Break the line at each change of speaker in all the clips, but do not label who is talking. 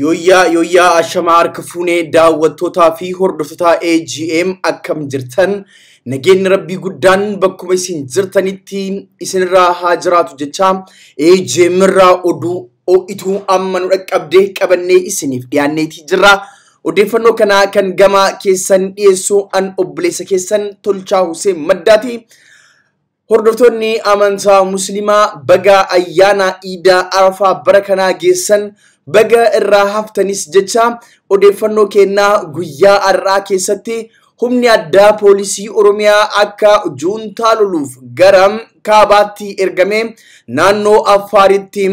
Yooyyaa yooyyaa ashamaa harka fuunee daawwattootaa fi hordoftoota AGM akkam jirtan nageenyi rabbii guddaan bakkuma isin jirtanitti isinirraa haa jiraatu jecha AGM irraa oduu ho'ituu amma nu dhaqqabdee qabannee isiniif dhiyaanneetii jirra. Odeeffannoo kanaa kan gama keessan dhiyeessu an obboleessa keessan Tolchaa Hussein Maddaati. Hordoftoonni amantaa Musliimaa baga ayyaana Iidaa Arafaa bara kanaa geessan baga irraa haftanis jecha odeeffannoo kennaa guyyaa har'aa keessatti humni addaa poolisii Oromiyaa akka juuntaa loluuf gara kaabaatti ergame naannoo Affaaritti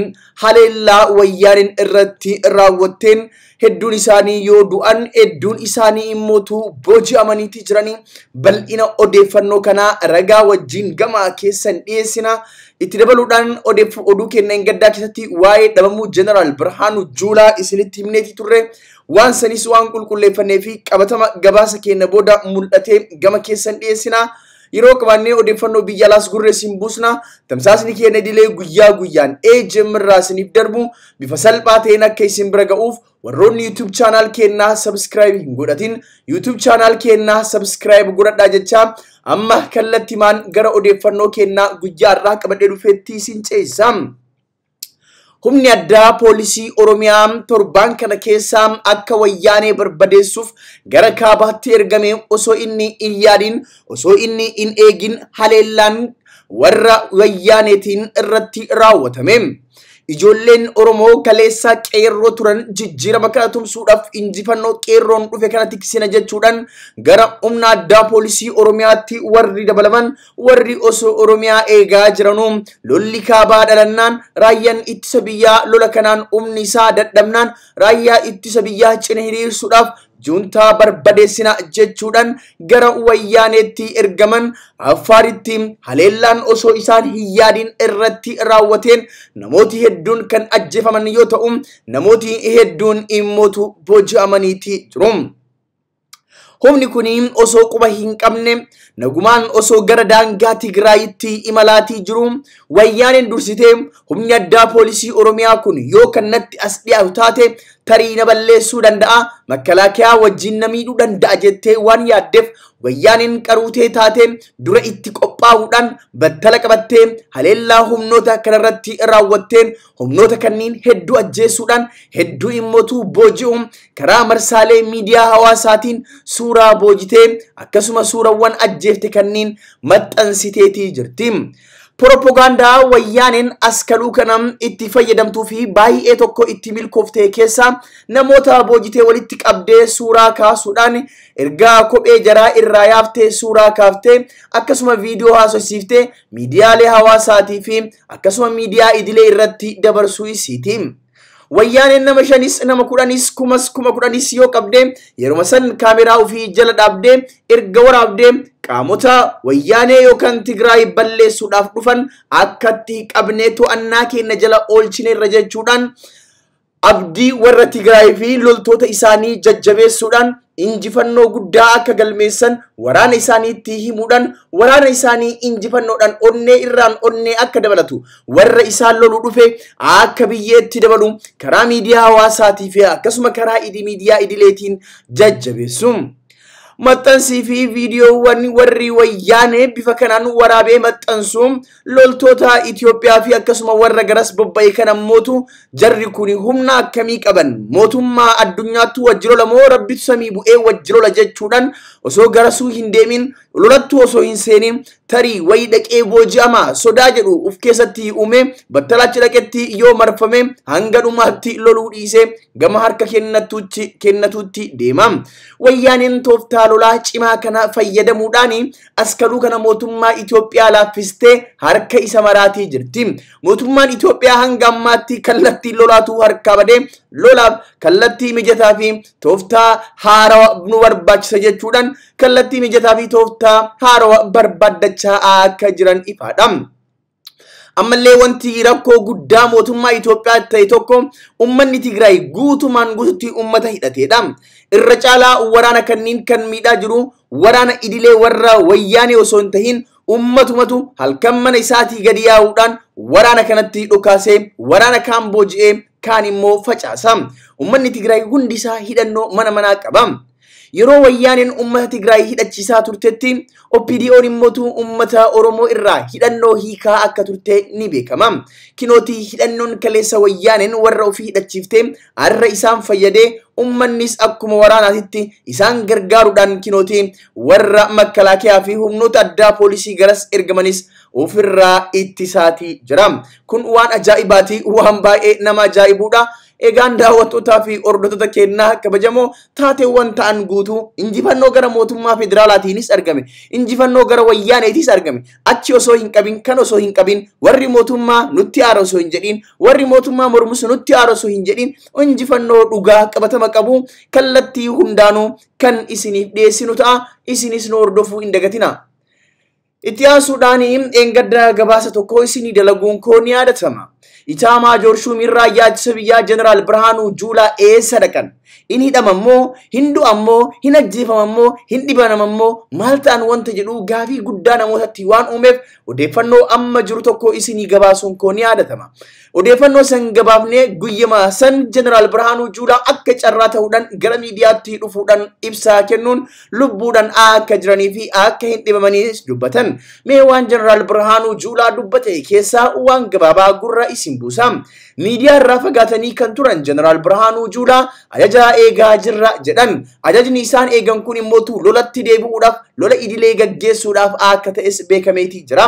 haleellaa wayyaaniin irratti raawwatteen hedduun isaanii yoo du'an hedduun isaanii immootu booji'amaniiti jiranii bal'ina odeeffannoo kanaa ragaa wajjin gama keessan dhiyeessina. Itti dabaluudhaan oduu kenna hin gaddaa keessatti waa'ee dhabamuu Jeneraal Birhaanuu Juulaa isinitti himneeti turre waan sanis waan qulqulleeffannee fi qabatama gabaasa keenya booda mul'atee gama keessan dhiyeessina. Yeroo qabaannee odeeffannoo biyya alaas gurree isin buusna. Tamsaasni keenya idilee guyyaa guyyaan AGM irraa isiniif darbu bifa salphaa ta'een akka isin bira ga'uuf warroonni YouTube channel keenyaa subscribe hin godhatin YouTube channel keenyaa subscribe godhadhaa jecha amma kallattimaan gara odeeffannoo keenyaa guyyaa irraa qabadhee dhufeetti isin ceessa. Humni addaa poolisii Oromiyaa torbaan kana keessa akka wayyaanee barbadeessuuf gara kaabaatti ergame osoo inni hin yaadin osoo inni hin eegin haleellaan warra wayyaaneetiin irratti raawwatame. Ijoolleen Oromoo kaleessa qeerroo turan jijjiirama kana tumsuudhaaf injifannoo qeerroon dhufe kana tiksina jechuudhaan gara humna addaa poolisii Oromiyaatti warri dabalaman warri osoo Oromiyaa eegaa jiranuu lolli kaabaa dhalannaan raayyaan ittisa biyyaa lola kanaan humni isaa dadhabnaan raayyaa ittisa biyyaa cina hiriirsuudhaaf juuntaa barbadeessina jechuudhaan gara wayyaaneetti ergaman Affaaritti haleellaan osoo isaan hin yaadin irratti raawwateen namooti hedduun kan ajjeefaman yoo ta'u namooti hedduun immootu booji'amaniiti jiru. Humni kun osoo quba hin qabne nagumaan osoo gara daangaa Tigraayitti imalaatii jiru wayyaaneen dursitee humni addaa poolisii Oromiyaa kun yoo kannatti as dhiyaatu taate tarii na balleessuu danda'a makalaakiyaa wajjin na miidhuu danda'a jettee waan yaaddeef wayyaaneen qaruutee taate dura itti qophaa'uudhaan battala qabattee haleellaa humnoota kanarratti raawwatteen humnoota kanneen hedduu ajjeesuudhaan hedduu immootu booji'uun karaa marsaalee miidiyaa hawaasaatiin suuraa boojitee akkasuma suurawwan ajjeefte kanneen maxxansiteetii jirti. Propagaandaa wayyaaneen askaluu kana itti fayyadamtuu fi baay'ee tokko itti milkooftee keessa namoota boojitee walitti qabdee suuraa kaasuudhaan ergaa kophee jaraa irraa yaaftee suuraa kaaftee akkasuma viidiyoo haasofsiiftee miidiyaalee hawaasaatii fi akkasuma miidiyaa idilee irratti dabarsuu isiiti. Wayyaaneen nama shanis nama kudhanis kumas kuma kudhanis yoo qabdee yeruma san kaameraa ofii jala dhaabdee erga waraabdee qaamota wayyaanee yookaan Tigraay balleessuudhaaf dhufan akkatti qabnee to'annaa keenya jala oolchineerra jechuudhaan abdii warra Tigraay fi loltoota isaanii jajjabeessuudhaan injifannoo guddaa akka galmeessan waraana isaaniitti himuudhaan waraana isaanii injifannoodhaan onnee irraan onnee akka dabalatu warra isaan lolu dhufe akka biyyeetti dabalu karaa miidiyaa hawaasaatii fi akkasuma karaa miidiyaa idileetiin jajjabeessu. Maxxansii fi viidiyoowwan warri wayyaanee bifa kanaan waraabee maxxansuun loltoota Itoophiyaa fi akkasuma warra garas bobba'e kana mootu jarri kun humna akkamii qaban mootummaa addunyaatti wajjirola moo rabbitu samii bu'ee wajjirola jechuudhaan osoo garasuu hin deemin lolattu osoo hin seenin tarii wayii dhaqee booji'ama sodaa jedhu of keessatti uume battalachi dhaqetti yoo marfame hanga dhumaatti loluu dhiisee gama harka kennatutti deema. Wayyaaneen tooftaa lolaa cimaa kana fayyadamuudhaan askaluu kana mootummaa Itoophiyaa laaffistee harka isa maraatii jirti. Mootummaan Itoophiyaa hanga ammaatti kallattii lolaatu harkaa badee lolaaf kallattii mijataa fi tooftaa haarawaa nu barbaachisa jechuudhaan kallattii mijataa fi tooftaa haarawaa barbaaddachaa akka jiran ifaadha. Ammallee wanti rakkoo guddaa mootummaa Itoophiyaa ta'e tokko uummanni Tigraay guutumaan guututti uummata hidhateedha. Irra caalaa waraana kanneen kan miidhaa jiru waraana idilee warra wayyaanee osoo hin tahin uummatumatu halkan mana isaatii gadi yaa'uudhaan waraana kanatti dhukaasee waraana kaan booji'ee kaan immoo facaasa. Uummanni Tigraay hundi isaa hidhannoo mana manaa qaba. Yeroo wayyaaneen uummata Tigraay hidhachiisaa turtetti OPDO'n immootu uummata Oromoo irraa hidhannoo hiikaa akka turte ni beekama. Kinootii hidhannoon kaleessa wayyaaneen warra ofii hidhachiiftee har'a isaan fayyadee uummannis akkuma waraanaatitti isaan gargaaruudhaan kinootii warra makalaakiyaa fi humnoota addaa poolisii garas ergamanis ofirraa ittisaatii jira. Kun waan ajaa'ibaati, waan baay'ee nama ajaa'ibuudha. Egaan daawwattootaa fi hordoftoota keenyaa kabajamoo taateewwan ta'an guutuu injifannoo gara mootummaa federaalaatiinis argame, injifannoo gara wayyaaneetiis argame. Achi osoo hin qabin, kan osoo hin qabin, warri mootummaa nutti aara osoo hin jedhin, warri mootummaa mormus nutti aara osoo hin jedhin, injifannoo dhugaa qabatama qabu kallattii hundaanuu kan isiniif dhiyeessinu ta'a. Isinis nu hordofuu hin dagatina. Itti aansuudhaan eengadda gabaasa tokko isinii dalaguun koo ni yaadatama. Itaamaajoor Shuumiin raayyaa ittisa biyyaa Jeneraal Birhaanuu Juulaa eessa dhaqan? Inni hidhamammoo, hin du'ammoo, hin ajjeefamammoo, hin dhibanamammoo maal ta'an wanta jedhu gaafii guddaa namootatti waan uumeef odeeffannoo amma jiru tokko isinii gabaasuun koo ni yaadatama. Odeeffannoo san gabaafnee guyyama san Jeneraal Birhaanuu Juulaa akka carraa ta'uudhaan gara miidiyaatti dhufuudhaan ibsaa kennuun lubbuudhaan akka jiranii fi akka hin dhibamaniis dubbatan. Mee waan Jeneraal Birhaanuu Juulaa dubbate keessaa waan gabaabaa gurra isin buusa. Miidiyaa irraa fagaatanii kan turan Jeneraal Birhaanuu Juulaa ajaja eegaa jirra jedhan. Ajajni isaan eegan kun immoo lolatti deebi'uudhaaf, lola idilee gaggeessuudhaaf akka ta'es beekameetii jira.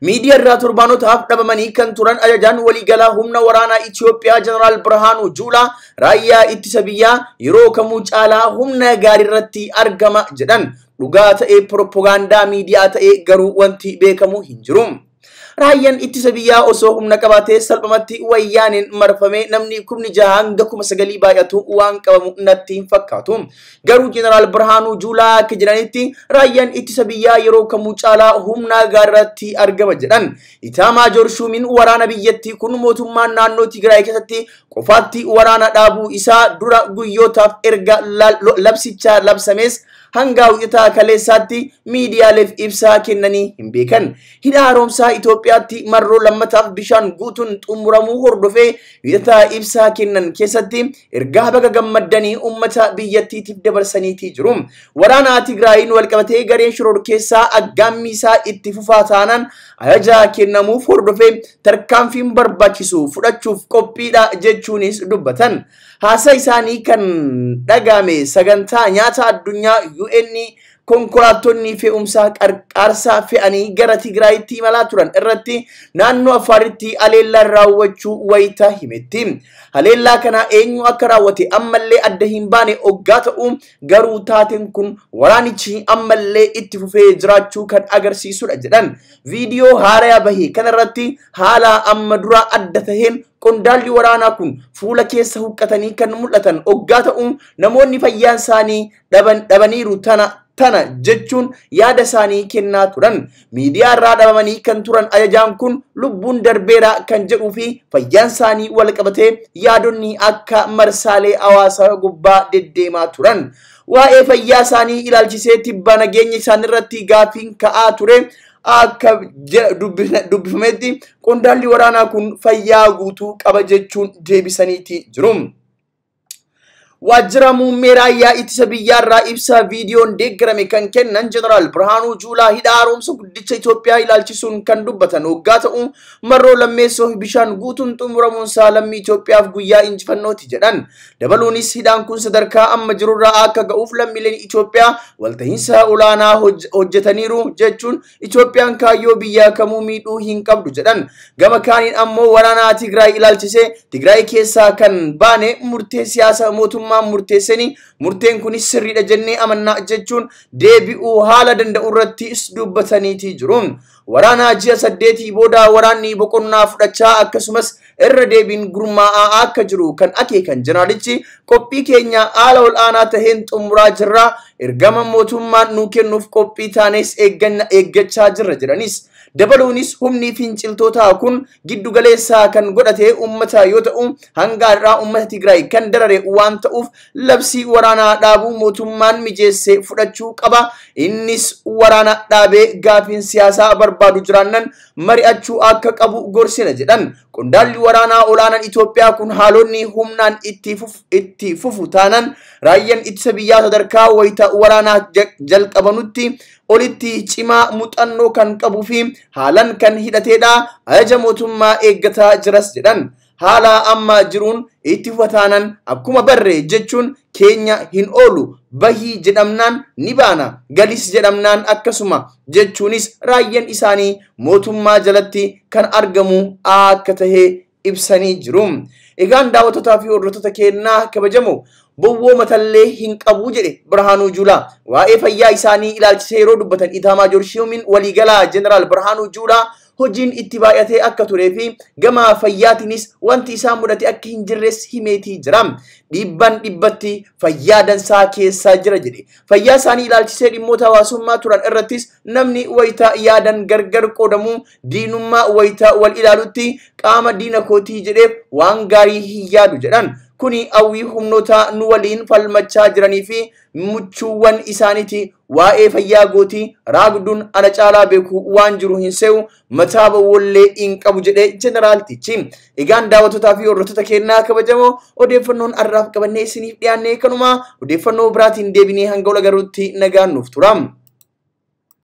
Miidiyaa irraa torbaanotaaf dhabamanii kan turan ajajaan waliigalaa humna waraanaa Itoophiyaa Jeneraal Birhaanuu Juulaa raayyaa ittisa biyyaa yeroo kamuu caalaa humna gaarii irratti argama jedhan. Dhugaa ta'ee propagaandaa miidiyaa ta'ee garuu wanti beekamu hin jiru. Raayyaan ittisa biyyaa osoo humna qabaatee salphumatti wayyaaneen marfamee namni 6,000 hanga 9,000 baay'atu waan qabamu natti hin fakkaatu. Garuu Jeneraal Birhaanuu Juulaa akka jedhanitti raayyaan ittisa biyyaa yeroo kamuu caalaa humna gaariirratti argama jedhan. Itaamaajoor Shuumiin waraana biyyattii kun mootummaan naannoo Tigraay keessatti qofaatti waraana dhaabuu isaa dura guyyootaaf erga labsichaa labsames hanga hojjetaa kaleessaatti miidiyaaleef ibsaa kennanii hin beekan. Hidha haaromsaa Itoophiyaatti marroo lammataaf bishaan guutuun xumuramuu hordofee hidhataa ibsaa kennan keessatti ergaa baga gammaddanii uummata biyyattiitiif dabarsaniitii jiru. Waraana Tigraayiin walqabatee gareen shororkeessaa aggaammii isaa itti fufaa taanaan ajaja kennamuuf hordofee tarkaanfiin barbaachisu fudhachuuf qophiidha jechuunis dubbatan. Haasaa isaanii kan dhagame sagantaa nyaata addunyaa UN konkolaattonni fe'umsaa qarqaarsaa fe'anii gara Tigraayitti imalaa turan irratti naannoo Afaaritti haleellaan raawwachuu wayita himetti. Haleellaa kana eenyu akka raawwate ammallee adda hin baane oggaa ta'u garuu taateen kun waraanichi ammallee itti fufee jiraachuu kan agarsiisudha jedhan. Viidiyoo haaraa bahe kanarratti haala amma dura adda taheen qondaalli waraanaa kun fuula keessa huqqatanii kan mul'atan oggaa ta'u namoonni fayyaan isaanii dhabaniiru tana jechuun yaada isaanii kennaa turan. Miidiyaa irraa dhabamanii kan turan ajajaan kun lubbuun darbeera kan jedhuu fi fayyaan isaanii wal qabatee yaadonni akka marsaalee hawaasaa gubbaa deddeemaa turan. Waa'ee fayyaa isaanii ilaalchisee tibba nageenya isaaniirratti gaaffiin ka'aa ture. Akka dubbifametti qondaalli waraanaa kun fayyaa guutuu qaba jechuun deebisaniiti jiru. Waajjira muummee raayyaa ittisa biyyaarraa ibsa viidiyoon deeggarame kan kennan Jeneraal Birhaanuu Juulaa hidha haaromsa guddicha Itoophiyaa ilaalchisuun kan dubbatan hoggaa ta'u marroo lammeessoo bishaan guutuun xumuramuunsaa lammii Itoophiyaaf guyyaa injifannooti jedhan. Dabaluunis hidhaan kun sadarkaa amma jirurraa akka ga'uuf lammiileen Itoophiyaa walta'iinsa olaanaa hojjetaniiru jechuun Itoophiyaan kaayyoo biyyaa kamuu miidhuu hin qabdu jedhan. Gama kaaniin ammoo waraana Tigraay ilaalchisee Tigraay keessaa kan baane murtee siyaasa mootummaa murteessanii murteen kunis sirriidha jennee amannaa jechuun deebi'uu haala danda'u irrattis dubbataniitii jiru. Waraana ji'a 8 booda waraanni boqonnaa fudhachaa akkasumas irra deebiin gurmaa'aa akka jiru kan akeekan jeneraalichi qophii keenya haala ol'aanaa taheen xumuraa jirra, ergama mootummaan nuu kennuuf qophii taanes eeggachaa jirra jedhanis. Dabaluunis humni finciltootaa kun giddu galeessaa kan godhate uummata yoo ta'u, hanga har'aa uummata Tigraay kan darare waan ta'uuf labsii waraanaa dhaabuu mootummaan mijeesse fudhachuu qaba. Innis waraana dhaabee gaafiin siyaasaa barbaadu jiraannan mari'achuu akka qabu gorsina jedhan. Qondaalli waraanaa olaanaan Itoophiyaa kun haalonni humnaan itti fufu taanan raayyaan ittisa biyyaa sadarkaa wayita waraanaa jalqabanutti olitti cimaa muuxannoo kan qabuu fi haalan kan hidhateedha. Ajaja mootummaa eeggataa jiras jedhan. Haala amma jiruun itti fufa taanan akkuma barre jechuun keenya hin oolu, bahii jedhamnaan ni baana, galis jedhamnaan akkasuma jechuunis raayyaan isaanii mootummaa jalatti kan argamu akka tahe ibsanii jiru. Egaan daawwattootaa fi hordoftoota keenyaa kabajamoo, bowwoo matallee hin qabu jedhe Birhaanuu Juulaa. Waa'ee fayyaa isaanii ilaalchisee yeroo dubbatan Itaamaajoor Shuumiin waliigalaa Jeneraal Birhaanuu Juulaa hojiin itti baay'atee akka turee fi gama fayyaatiinis wanti isaan mudate akka hin jirres himeetii jira. Dhibban dhibbatti fayyaa dansaa keessaa jira jedhe. Fayyaa isaanii ilaalchisee dhimmoota hawaasummaa turan irrattis namni wayita yaadan gargar qoodamuu, diinummaa wayita wal ilaalutti qaama diina kootii jedheef waan gaarii hin yaadu jedhan. Kuni hawwii humnoota nu waliin falmachaa jiranii fi muchuuwwan isaaniiti. Waa'ee fayyaa gootii raagduun ana caalaa beeku waan jiru hin se'u, mataa bowwollee hin qabu jedhe jeneraaltichi. Egaan daawwattootaa fi hordoftoota keenyaa kabajamoo, odeeffannoon har'aaf qabannee isiniif dhiyaanne kanuma. Odeeffannoo biraatiin deebinee hanga ol agarruutti nagaan nuuf tura.